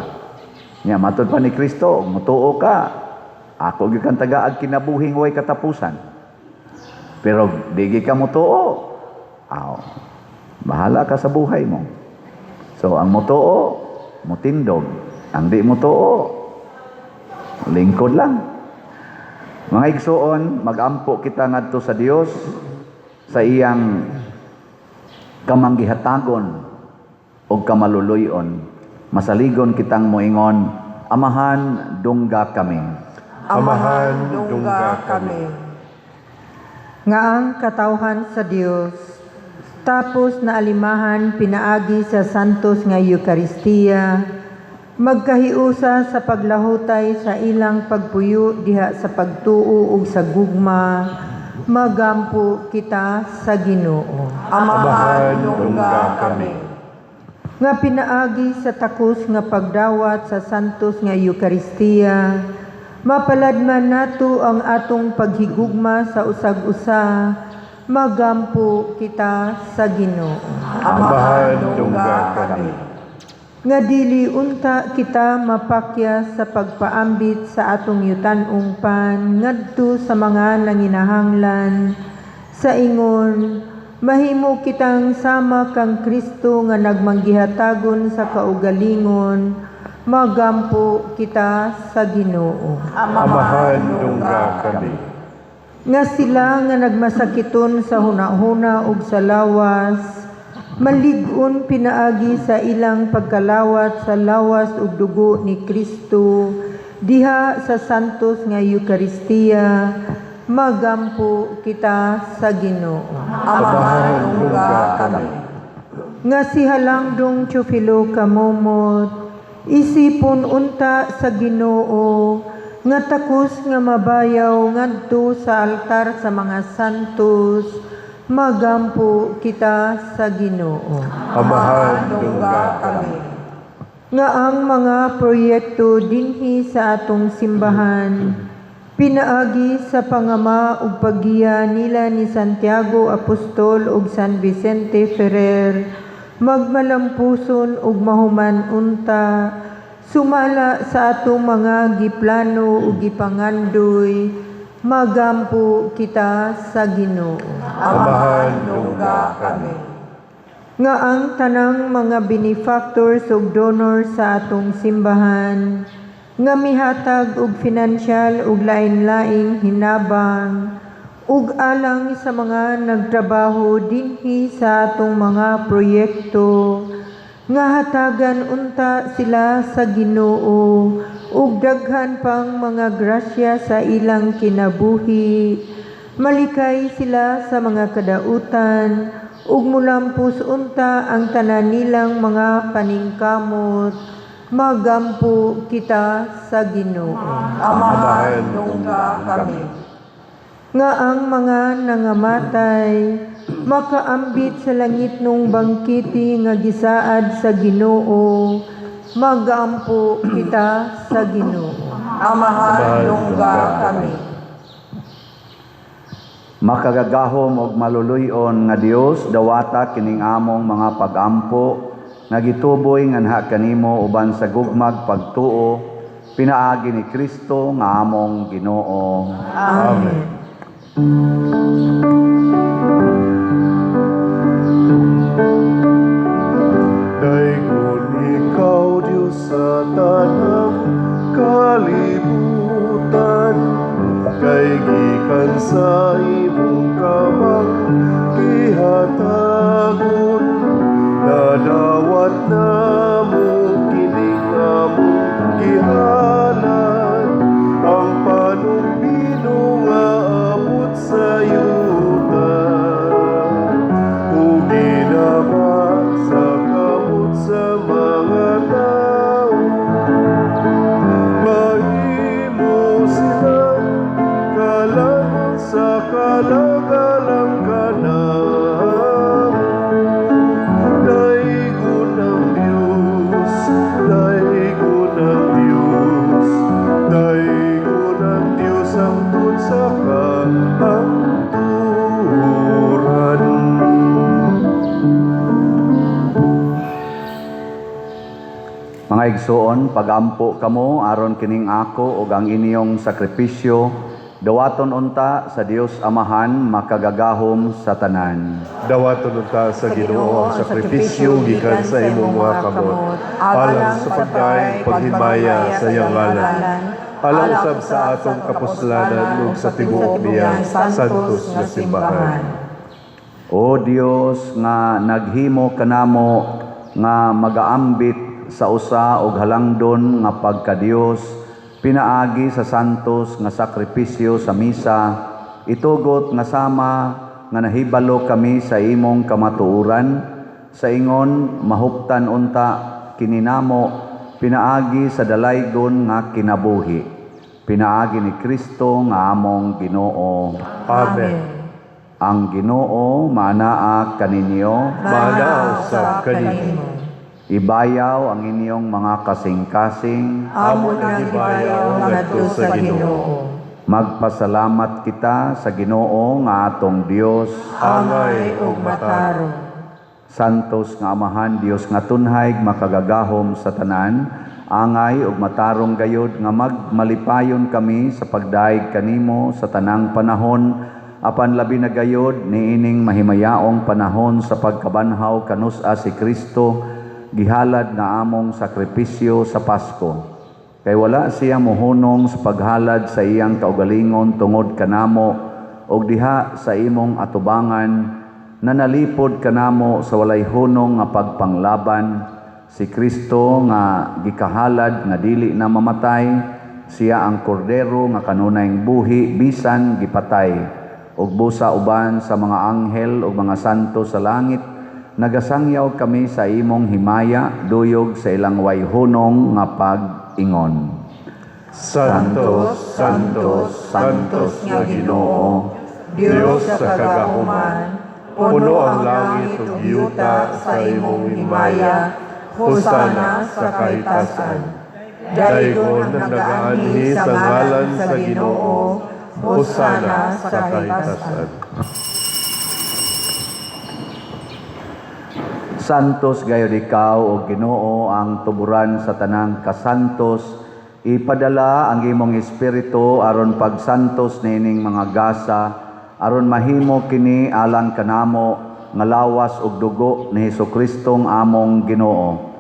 Nya matud pa ni Kristo, mutuo ka. Ako gyud kang tagaag kinabuhing way katapusan. Pero di gyud ka mutuo. Aw, bahala ka sa buhay mo. So ang mutuo, mutindog. Ang di mutuo, lingkod lang. Mga igsuon, magampo kita ngadto sa Dios sa iyang kamanggihatagon o kamaluluyon. Masaligon kitang moingon, "Amahan, dungga kami." Amahan, dungga kami. Nga ang katawhan sa Dios tapos na alimahan pinaagi sa Santos nga Eukaristiya, magkahiusa sa paglahutay sa ilang pagpuyo diha sa pagtuo ug sa gugma, magampo kita sa Ginoo. Amahan, dungga kami. Nga pinaagi sa takos nga pagdawat sa Santos nga Eukaristiya, mapaladman nato ang atong paghigugma sa usag-usa, magampo kita sa Ginoo. Amahan, dungga kami. Nga dili unta kita mapakya sa pagpaambit sa atong yutan-ong pan ngadto sa mga nanginahanglan, sa ingon mahimo kitang sama kang Kristo nga nagmanggihatagon sa kaugalingon, magampo kita sa Ginoo. Amahan, dungga kami. Nga sila nga nagmasakiton sa hunahuna ug sa lawas malig-on pinaagi sa ilang pagkalawat sa lawas ug dugo ni Kristo diha sa Santos nga Eukaristiya, magampo kita sa Ginoo. Amahan, dungga kami. Nga si Halangdong Teofilo Camomot isipon unta sa Ginoo nga takos nga mabayaw ngadto sa altar sa mga santos, magampo kita sa Ginoo. Amahan, dungga kami. Nga ang mga proyekto dinhi sa atong simbahan pinaagi sa pangama ug paggiya nila ni Santiago Apostol ug San Vicente Ferrer magmalampuson ug mahuman unta sumala sa atong mga giplano ug gipangandoy, magampo kita sa Ginoo. Amahan, dungga kami. Nga ang tanang mga benefactors ug donors sa atong simbahan nga mihatag og financial ug lain-laing hinabang ug alang sa mga nagtrabaho dinhi sa atong mga proyekto, nga hatagan unta sila sa Ginoo ug daghan pang mga grasya sa ilang kinabuhi, malikay sila sa mga kadautan ug mulampos unta ang tanan nilang mga paningkamot, magampo kita sa Ginoo. Amahan, dungga kami. Nga ang mga nangamatay makaambit sa langitnong bangkete nga gisaad sa Ginoo, magampo kita sa Ginoo. Amahan, dungga kami. Makagagahom og maluluy-on nga Dios, dawata kining among mga pagampo nga gituboy nganha kanimo uban sa gugmag pagtuo pinaagi ni Kristo nga among Ginoo. Amen. Daygon ikaw, Diyos, sa tanang kalibutan, kay gikan sa imong kamang gihatagon, nadawat namo kining among gihalad, ang panubino nga abot sa yuta ug ginama sa kamot sa mga tao. Mahimo sila kalangon sa kalangitan. Mga igsuon, pagampo kamo aron kining ako ug ang inyong sakripisyo dawaton unta sa Dios Amahan makagagahom sa tanan. Dawaton unta sa Ginoo ang sakripisyo gikan sa imong mga kamot, alang sa pagdaig paghimaya sa iyang ngalan, alang usab sa atong kapuslanan ug sa tibuok niya santos nga simbahan. O Dios nga naghimo kanamo nga magaambit sa usa og halangdon nga pagkadios pinaagi sa santos nga sakripisyo sa misa, itugot nga sama nga nahibalo kami sa imong kamatuoran, sa ingon mahuptan unta kini namo pinaagi sa dalaygon nga kinabuhi, pinaagi ni Kristo nga among Ginoo. Amen. Ang Ginoo maanaa kaninyo. Maanaa usab kanimo. Ibayaw ang inyong mga kasing-kasing. Amo nang ibayaw ngadto sa Ginoo. Magpasalamat kita sa Ginoo nga atong Dios. Angay ug matarong. Santos nga Amahan, Dios nga tunhay, makagagahom sa tanan, angay ug matarong gayod nga magmalipayon kami sa pagdaig kanimo sa tanang panahon, apan labi na gayod niining mahimayaong panahon sa pagkabanhaw kanus-a si Kristo, gihalad nga among sakripisyo sa Pasko. Kay wala siya mohunong sa paghalad sa iyang kaugalingon tungod kanamo og diha sa imong atubangan nanalipod kanamo sa walay hunong nga pagpanglaban. Si Kristo nga gikahalad nga dili na mamatay, siya ang kordero nga kanunayng buhi bisan gipatay, ug busa uban sa mga anghel ug mga santo sa langit nagasangyaw kami sa imong himaya duyog sa ilang way hunong nga pag-ingon. Santos, Santos, Santos nga Ginoo, Dios sa kagahuman, puno ang langit ug yuta sa imong himaya. Hosana sa kahitasan. Daygon ang nagaanhi sa ngalan sa Ginoo, Hosana sa kahitasan. Santos gayud ikaw o Ginoo ang tuburan sa tanang kasantos. Ipadala ang imong espiritu aron pagsantos niining mga gasa, aron mahimo kini alang kanamo nga lawas ug dugo ni Hesus-Kristong among Ginoo.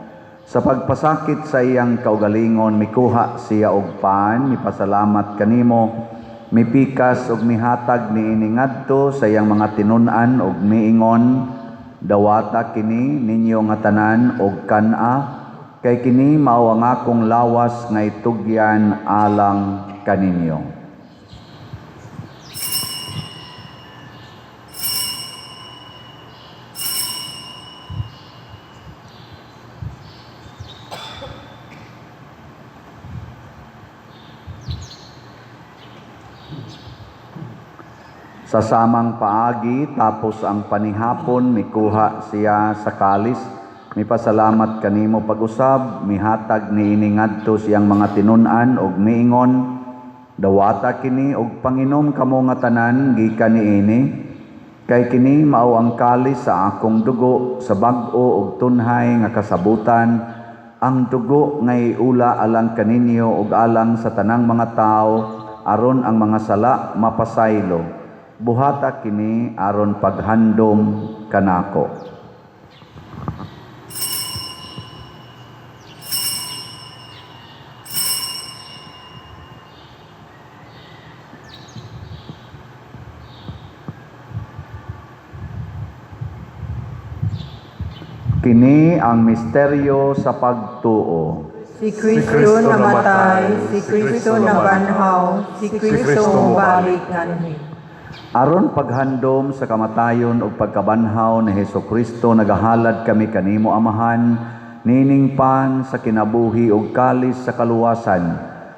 Sa pagpasakit sa iyang kaugalingon, mikuha siya og pan, mipasalamat kanimo, mipikas ug mihatag niini ngadto sa iyang mga tinun-an ug miingon, dawata kini ninyo nga tanan og kan-a, kay kini mao ang akong lawas nga itugyan alang kaninyo. Sa samang paagi, tapos ang panihapon, mikuha siya sa kalis, mipasalamat kanimo pag-usab, mihatag niini ngadto siyang mga tinun-an og miingon, dawata kini og panginom kamo nga tanan gikan niini, kay kini mao ang kalis sa akong dugo sa bag-o og tunhay nga kasabutan, ang dugo nga iula alang kaninyo ug alang sa tanang mga tawo aron ang mga sala mapasaylo. Buhata kini aron paghandom kanako. Kini ang misteryo sa pagtuo. Si Kristo namatay, si Kristo nabanhaw, si Kristo mobalik nganhi. Aron paghandom sa kamatayon ug pagkabanhaw ni Hesukristo, nagahalad kami kanimo Amahan, nining pan sa kinabuhi ug kalis sa kaluwasan.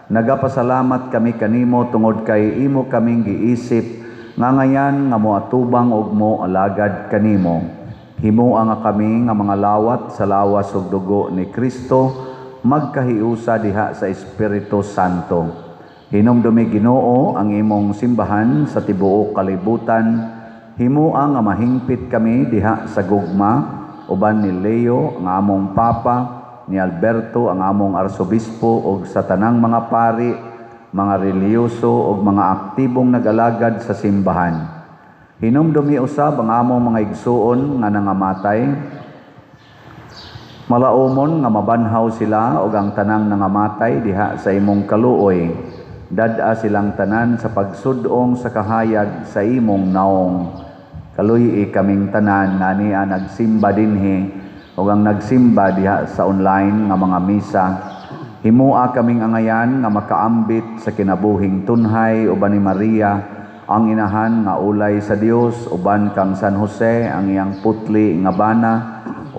Nagapasalamat kami kanimo tungod kay imo kaming giisip nga ngayan nga moatubang ug moalagad kanimo. Himoa nga kami nga mga lawat sa lawas ug dugo ni Kristo, magkahiusa diha sa Espiritu Santo. Hinumdumi Ginoo ang imong simbahan sa tibuok kalibutan. Himoa nga mahingpit kami diha sa gugma uban ni Leo nga among Papa ni Alberto ang among arsobispo ug sa tanang mga pari, mga relihiyoso ug mga aktibong nag-alagad sa simbahan. Hinumdumi usab ang among mga igsuon nga nangamatay. Malaumon nga mabanhaw sila og ang tanang nangamatay diha sa imong kaluoy. Dad-a silang tanan sa pagsud-ong sa kahayag sa imong naong. Kaluy-i kaming tanan nga ania nagsimba dinhi ug ang nagsimba diha sa online nga mga misa. Himua kaming angayan nga makaambit sa kinabuhing tunhay uban ni Maria ang inahan nga ulay sa Dios, uban kang San Jose ang iyang putli nga bana,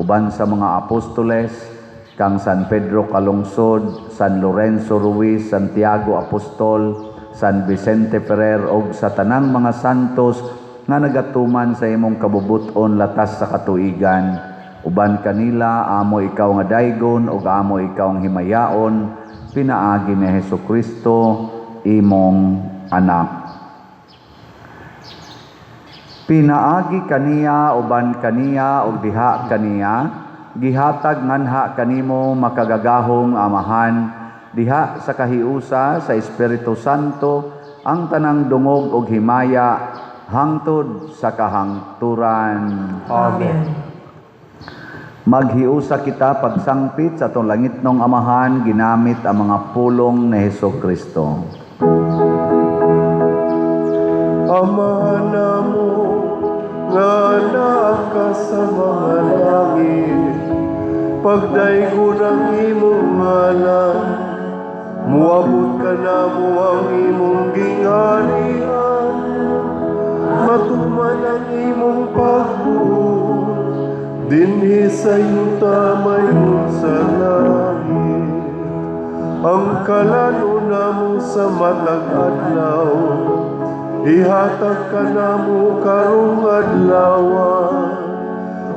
uban sa mga apostoles, kang San Pedro Calungsod, San Lorenzo Ruiz, Santiago Apostol, San Vicente Ferrer ug sa tanang mga santos nga nagatuman sa imong kabubut-on latas sa katuigan. Uban kanila amo ikaw nga daygon ug amo ikaw ang himayaon pinaagi ni Hesukristo imong anak. Pinaagi kaniya, uban kaniya ug diha kaniya, gihatag nganha kanimo makagagahom Amahan diha sa kahiusa sa Espiritu Santo ang tanang dungog ug himaya hangtod sa kahangturan. Amen. Maghiusa kita pagsangpit sa atong langitnong Amahan ginamit ang mga pulong ni Hesukristo. Ama namo nga naa ka sa mga langit, pagdaygon ang imong ngalan, muabot kanamo ang imong gingharian, matuman ang imong pagbuot, dinhi sa yuta mayon sa langit. Ang kalan-on namo sa matag adlaw, ihatag kanamo karong adlaw,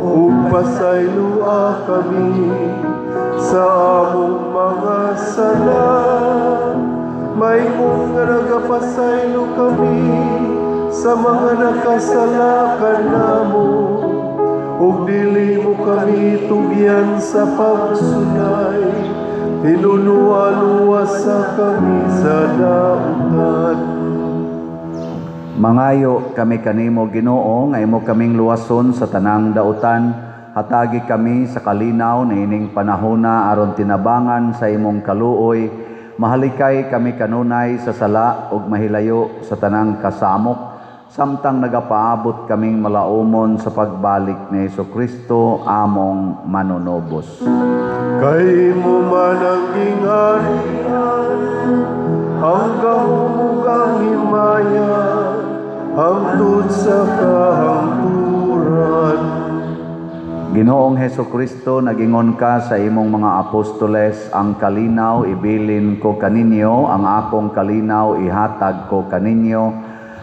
ug pasayloa kami sa among mga sala, maingon nga nagapasaylo kami sa mga nakasala kanamo, ug dili mo kami tugyan sa pagsunay, hinunua luwasa kami sa dautan. Mangayo kami kanimo, Ginoo, nga imo kaming luwason sa tanang dautan. Hatagi kami sa kalinaw niining panahona aron tinabangan sa imong kaluoy mahalikay kami kanunay sa sala ug mahilayo sa tanang kasamok samtang nagapaabot kaming malaumon sa pagbalik ni Hesukristo among manunubos. Kay imo man ang gingharian, ang gahom ug ang himaya, hangtod sa kahangturan. Ginoong Hesukristo, nagingon ka sa imong mga apostoles, "Ang kalinaw ibilin ko kaninyo, ang akong kalinaw ihatag ko kaninyo."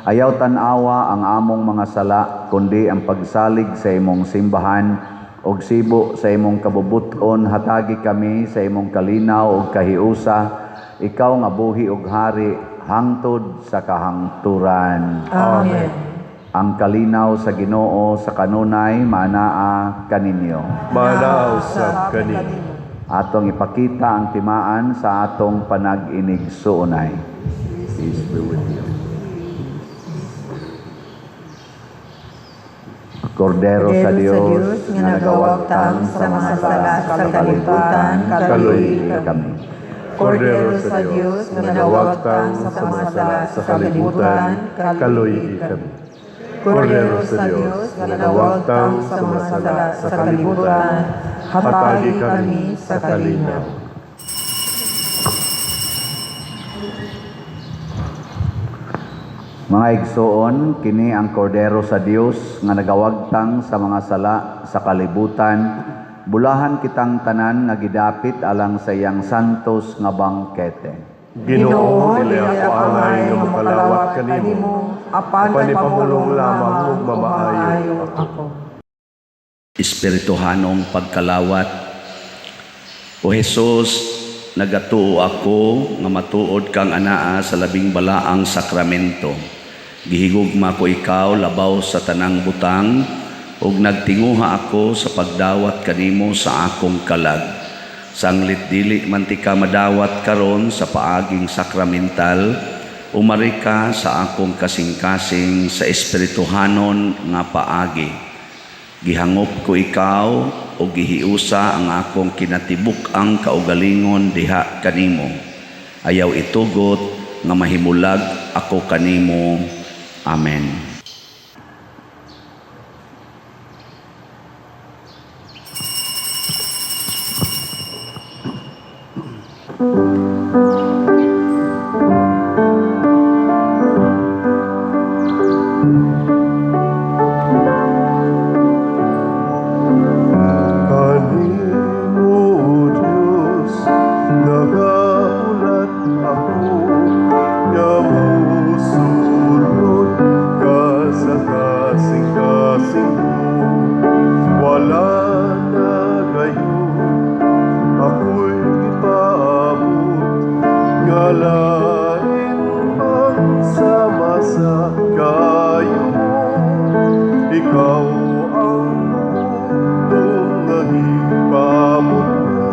Ayaw tan-awa ang among mga sala, kundi ang pagsalig sa imong simbahan, ug sibo sa imong kabubut-on hatagi kami sa imong kalinaw ug kahiusa, ikaw nga buhi ug hari hangtod sa kahangturan. Amen. Ang kalinaw sa Ginoo sa kanunay maanaa kaninyo. Maanaa usab kanimo. Atong ipakita ang timaan sa atong panag-inigsuonay. Peace be with you. Kordero sa Dios nga nagawagtang sa mga sala sa kalibutan, kaluy kami. Kordero sa Dios nga nagawagtang sa mga sala sa kalibutan, kaluy kami. Kordero sa Dios nga nagawagtang sa mga sala sa kalibutan, hatagi kami sa kalinaw. Mga igsoon, kini ang Kordero sa Dios nga nagawagtang sa mga sala sa kalibutan. Bulahan kitang tanan nga gidapit alang sa iyang santos nga bangkete. Ginoo, dili ako angay nga makalawat kanimo, apan apan ipamulong lamang ug mamaayo ako. Espirituhanong pagkalawat. O Jesus, nagatuo ako nga matuod kang anaa sa labing balaang sakramento. Gihigugma ko ikaw labaw sa tanang butang ug nagtinguha ako sa pagdawat kanimo sa akong kalag. Sanglit dili man tika madawat karon sa paaging sakramental, umari ka sa akong kasing-kasing sa espirituhanon nga paagi. Gihangop ko ikaw o gihiusa ang akong kinatibuk-ang kaugalingon diha kanimo. Ayaw itugot nga mahimulag ako kanimo. Amen. Kanimo, Diyos, nagahulat ako, nga mosulod ka sa kasing-kasing ko. Wala na gayud, ako'y gipaabot, nga lain pang sama sa kaayo mo. Ikaw ang bugtong nga gipaabot ko,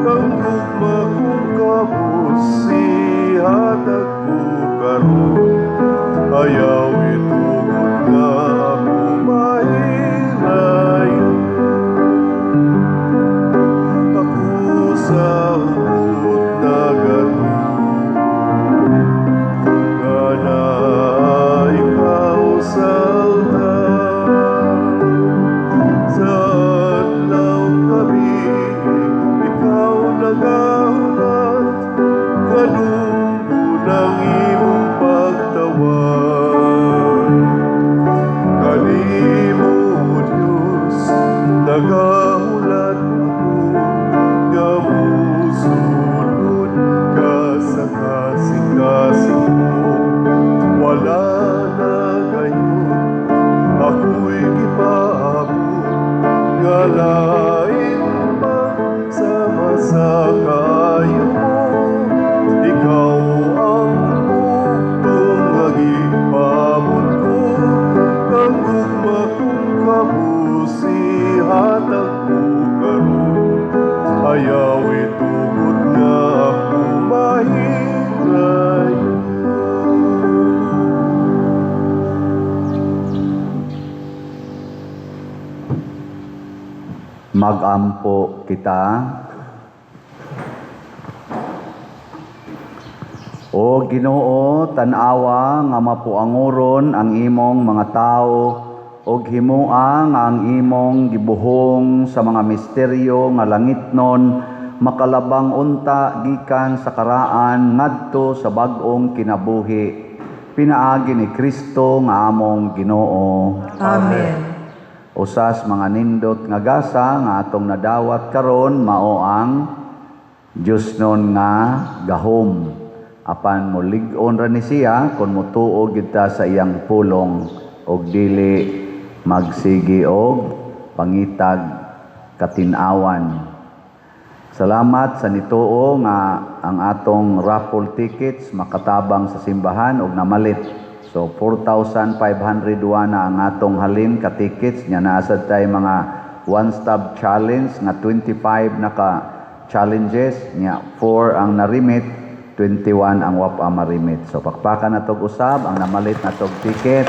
ang gugma kong kabus, ihatag ko karon. Ayaw itugot nga ako mahirayon. Ako sa hugot nagatuo, nga naa ikaw sa altar. Sa adlaw gabi, ikaw nagahulat, kadunggon ang imong pagtawag. Kanimo, Diyos, nagahulat ako, nga mosulod ka sa kasing-kasing ko. Wala na gayud, ako'y gipaabot, nga lain pang sama sa kaayo mo. Ikaw ang bugtong nga gipaabot ko, ang gugma kong kabus, ihatag ko karon. Ayaw itugot nga ako mahirayon. Magampo kita. O Ginoo, tan-awa nga mapuanguron ang imong mga tawo ug himoa nga ang imong gibuhong sa mga misteryo nga langitnon makalabang unta gikan sa karaan ngadto sa bag-ong kinabuhi, pinaagi ni Kristo nga among Ginoo. Amen. Usas mga nindot nga gasa nga atong nadawat karon mao ang Dios nun nga gahom. Apan molig-on ra ni siya kon motuo gyud ta sa iyang pulong og dili magsigi og pangitag katin-awan. Salamat sa nituo nga ang atong raffle tickets makatabang sa simbahan og namalit. So 4,501 na ang atong halin ka tickets nya, naa sad tay mga one-stop challenge nga 25 na ka challenges nya, 4 ang narimit, 21 ang wa pa marimit. So pakpakan na tog usab ang namalit na tog ticket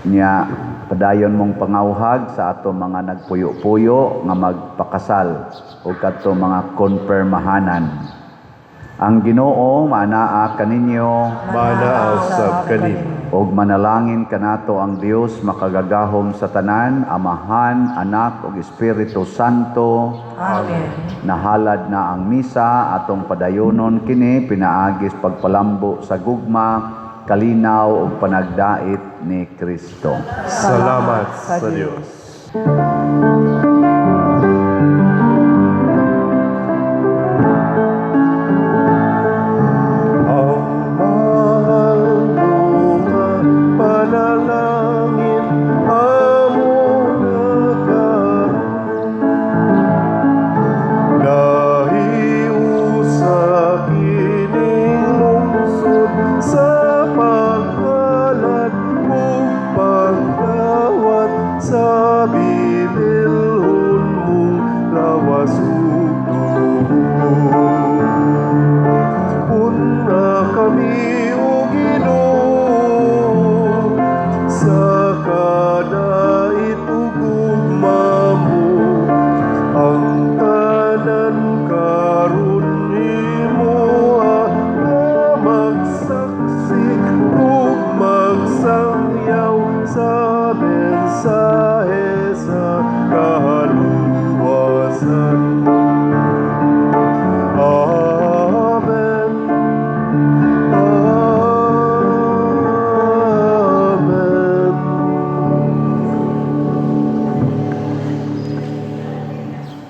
nya, padayon mong pangawhag sa ato mga nagpuyo-puyo nga magpakasal o kadto mga konfirmahanan. Ang Ginoo maanaa kaninyo. Maanaa usab kanimo. Ug manalangin kanato ang Dios makagagahom sa tanan, Amahan, Anak ug Espiritu Santo. Amen. Nahalad na ang misa, atong padayonon kini pinaagis pagpalambo sa gugma, kalinaw ug panagdait ni Kristo. Salamat sa Dios. Dios.